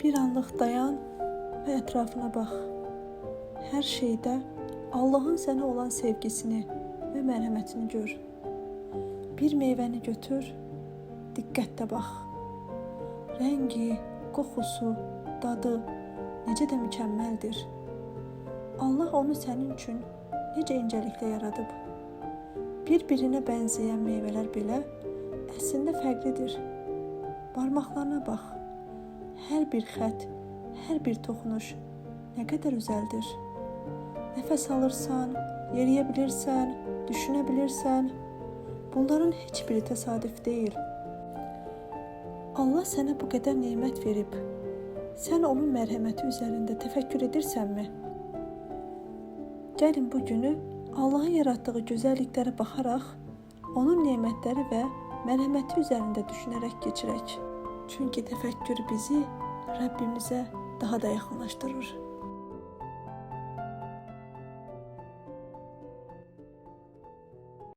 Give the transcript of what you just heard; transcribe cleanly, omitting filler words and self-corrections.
Bir anlıq dayan və ətrafına bax. Hər şeydə Allahın sənə olan sevgisini və mərhəmətini gör. Bir meyvəni götür, diqqətlə bax. Rəngi, qoxusu, dadı necə də mükəmməldir. Allah onu sənin üçün necə incəliklə yaradıb. Bir-birinə bənzəyən meyvələr belə əslində fərqlidir. Barmaqlarına bax. Hər bir xətt, hər bir toxunuş nə qədər özəldir. Nəfəs alırsan, yeriyə bilirsən, düşünə bilirsən. Bunların heç biri təsadüf deyil. Allah sənə bu qədər nemət verib. Sən onun mərhəməti üzərində təfəkkür edirsənmi? Gəlin bu günü Allahın yaratdığı gözəlliklərə baxaraq, onun nemətləri və mərhəməti üzərində düşünərək keçirək. Çünki təfəkkür bizi Rəbbimizə daha da yaxınlaşdırır.